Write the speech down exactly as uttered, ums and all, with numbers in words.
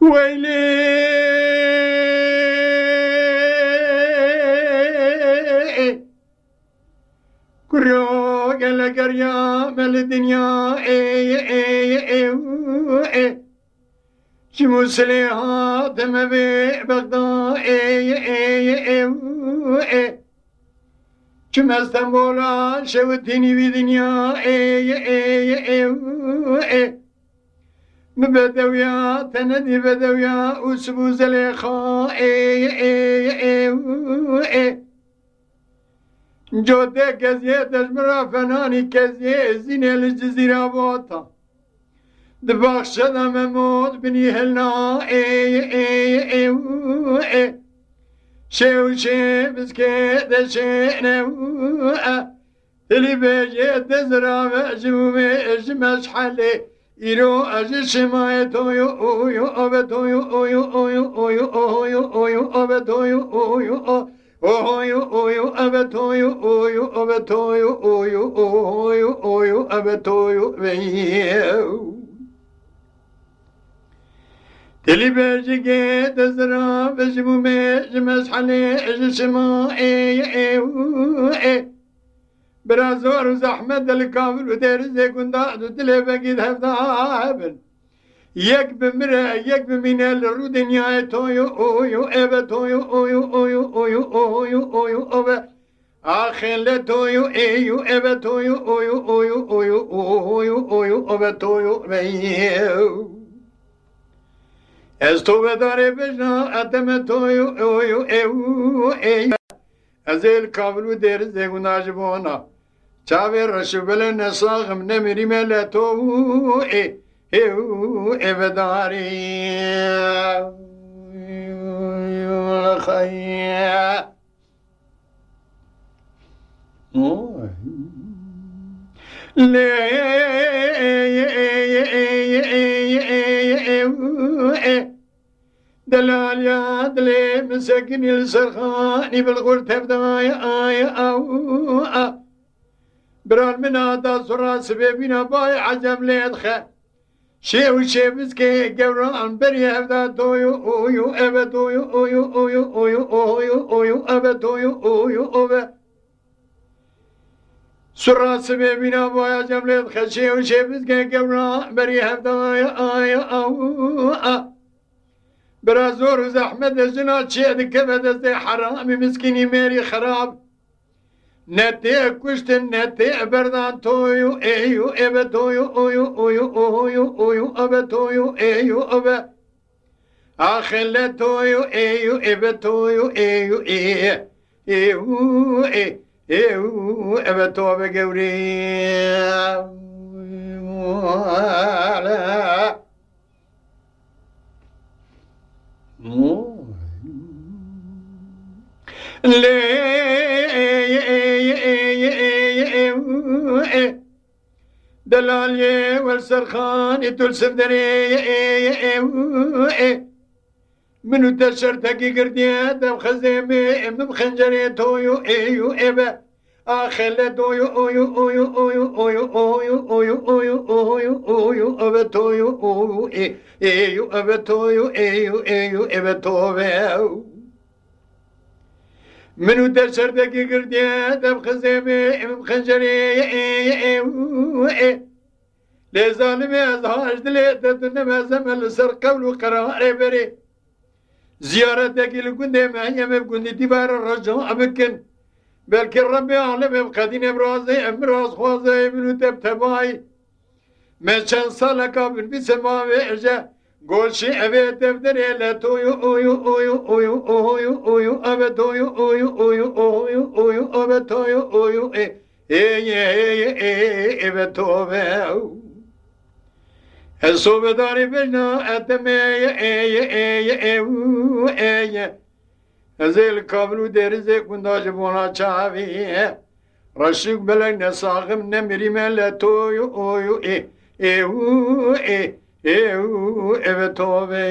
Weylê! Kuryo gele geriya me li dinya ê, ê, ê, ê, ê. Ji Mûsilê hatime vê Bexda ê, ê, ê, ê, ê. Çime Stenbola şewitînî vî dinya ê, ê, ê, ê, ê. Mi bedewiya te nedî bedewiya û sibû zelêxa ê, ê, ê, ê. Cote keziyê te ji min re fenanî keziyê zînê li Cizîra Bata. Di baxçe de me mot binî hilna ê, ê, ê, ê. Şê û şê biskê de şê ne û e. Hilî bêjê te zirave ji û vê ji meşhelê. Îro ez ji şimayê to yo, o yo, ave to yo, o yo, o yo, o yo, o yo, o yo, ave to yo, o yo, o, o yo, o yo, ave to yo, o yo, ave to yo, o yo, o yo, o yo, ave to yo, ve yo. Hilî bêjê te zirave ji û vê ji meşhelê ji şimayê, e, e. Bira zor û zehmet de li kavil û dêrizê gunda du dilê vegî di hevda hebin. Yek bimire, yek bimîne li rû dinyayê to yo, o yo, eve to yo, o yo, o yo, o yo, o yo, o yo, ove. Axê le to yo, ê yo, eve to yo, o yo, o yo, o yo, o yo, o yo, ove to yo, ve yo. Ez to vedarê bejna, eteme to yo, o yo, ew, ê. Ez ê li kavil û dêrizê gunda ji bona. Çavê reş û belê nesaxim, nemirîme le to û ê, ê û ê vedarî. Lê Delaliya dilê min sekinî li ser xanî bilxurt hevdaya, ay, aw, a. Biran min hata sura sibê bîna bay ecem lê dixe. Şê û şê biskê gewran berî hevda toyu, oyu, eve toyu, oyu, oyu, oyu, oyu, oyu, eve toyu, oyu, ove. Sura sibê bîna baya cem lê dixe, şê û şê bizge gewra berî hevdaya, aya, aw, a. Bira zor û zehmet de jina çê dikeve destê heramî miskînî mêrî xerab. Ne tê kuştin, ne tê berdan toyu, eyu, eve toyu, oyu, oyu, oyu, oyu, eve toyu, eyu, eve. Axile toyu, eyu, eve toyu, eyu, e. Ew, e, ew, eve to be gewrê. Lê, e, e, e, e, e, e, e, e. Delalê wer serxanê tu li Sifderê, e, e, e, e. Min û te şertekî girtiye, dev xizê me, min bi xencerê to yo, ê yo, ê be. Axele to yo, o yo, o yo, o yo, o yo, o yo, o yo, o yo, o yo, o yo, eve to yo, o yo, ê, ê yo, eve to yo, ê yo, ê yo, eve to ve. Min û te şertekî girtiye, dev xizê me, min bi xencerê, ê, ê, ê, ê. Lê zalimê ez ha ji dilê te tu nebezeme li ser qewl û qerarê berê. Ziyaretekî li gundê Meryemê bi gundî dîvara reca bikin. Belkî Rebbê alemê bi qedînê bi razê em bi razxwazê min û te bi tebayî. Me çend saleka bin bîse mavê eje. Golşî evê tevderê le toyu oyu oyu oyu oyu oyu eve toyu oyu oyu oyu oyu eve toyu oyu e e e e e eve tove. Ez sobedarê bejna eteme e e e e e e. Ez ê li Kabil û Dêrizê gunda ji bona çavê. Reşik belek ne saxim ne mirîme le toyu oyu e. E u e e u eve tove.